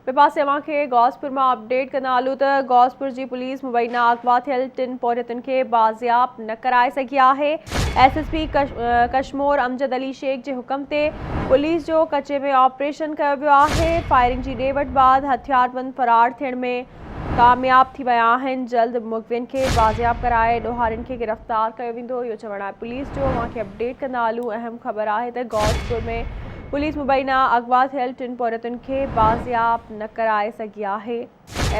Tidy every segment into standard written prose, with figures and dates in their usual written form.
ٻئي پاسي اوهان کي غوثپور مان اپڊيٽ ڪندا هلون ته غوثپور جي پوليس مبينا اغوا ٿيل ٽن پورهيتن کي بازياب نه ڪرائي سگهي آهي. S S P Kashmore Amjad Ali Shaikh جي حڪم تي پوليس جو ڪچي ۾ آپريشن ڪيو ويو آهي. فائرنگ جي ڏي وٺ بعد هٿياربند فرار ٿيڻ ۾ ڪامياب ٿي ويا آهن. جلد مغوين کي بازياب ڪرائي ڏوهارين کي گرفتار ڪيو ويندو اهو چوڻ آهي پوليس جو. اوهان کي اپڊيٽ ڪندا هلون اهم خبر آهي ته غوثپور ۾ پوليس مبينا اغوا ٿيل ٽن پورهيتن کي بازياب نه ڪرائي سگهي آهي.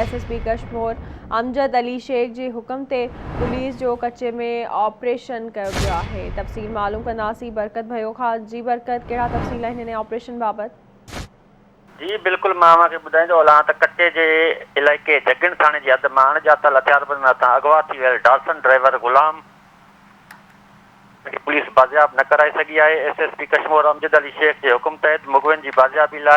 S S P Kashmore Amjad Ali Shaikh جي حڪم تي پوليس جو ڪچي ۾ آپريشن ڪيو ويو آهي. تفصيل معلوم ڪنداسين برڪت ڀيو کان. جي برڪت ڪهڙا تفصيل آهن هن آپريشن بابت؟ جي بلڪل مان اوهان کي ٻڌائيندو هلان ته ڪچي جي علائقي جڳڻ ٿاڻي جي حد مان اڻڄاتل هٿياربندن هٿان اغوا ٿي ويل ڊارسن ڊرائيور غلام کي پوليس بازياب نه ڪرائي سگهي آهي، S S P Kashmore Amjad Ali Shaikh جي حڪم تحت مغوين جي بازيابي لاء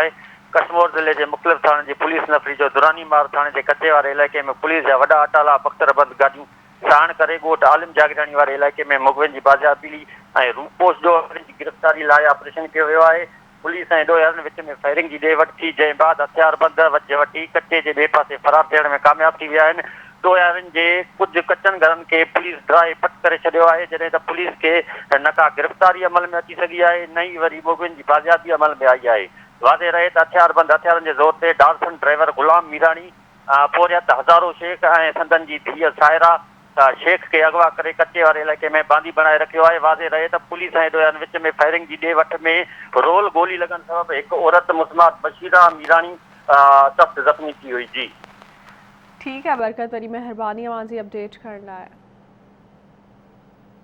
ڪشمور ضلعي جي مختلف ٿاڻن جي پوليس نفري جو دراني مار ٿاڻي جي ڪچي واري علائقي ۾ پوليس جا وڏا اٽالا بختر بند گاڏيون ساڻ ڪري ڳوٺ عالم جاگيراڻي واري علائقي ۾ مغوين جي بازيابي ۽ روپوش ڏوهارين جي گرفتاري لاء آپريشن ڪيو ويو آهي. پوليس ۽ ڏوهيارن وچ ۾ فائرنگ جي ڏي وٺ ٿي، جنهن بعد هٿياربند وجهه وٺي ڪچي جي ٻئي پاسي فرار ٿيڻ ۾ ڪامياب ٿي ويا آهن. ڏوهيارن جي ڪجهه ڪچن گهرن کي پوليس ڊاهي پٽ ڪري ڇڏيو آهي، جڏهن ته پوليس کي نه ڪا گرفتاري عمل ۾ اچي سگهي آهي نه ئي وري مغوين جي بازيابي عمل ۾ آئي آهي. واضح رهي ته هٿياربند هٿيارن جي زور تي ڊارسن ڊرائيور غلام ميراڻي، پورهيت هزارو شيخ ۽ سندن جي ڌيء سائره شيخ کي اغوا ڪري ڪچي واري علائقي ۾ باندي بڻائي رکيو آهي. واضح رهي ته پوليس ۽ ڏوهيارن وچ ۾ فائرنگ جي ڏي وٺ ۾ رول گولي لڳڻ سبب هڪ عورت مسمات بشيره ميراڻي سخت زخمي ٿي هئي. جي. ٺيڪ آهي برڪت وڏي مهرباني اوهان جي اپڊيٽ ڪرڻ لاء.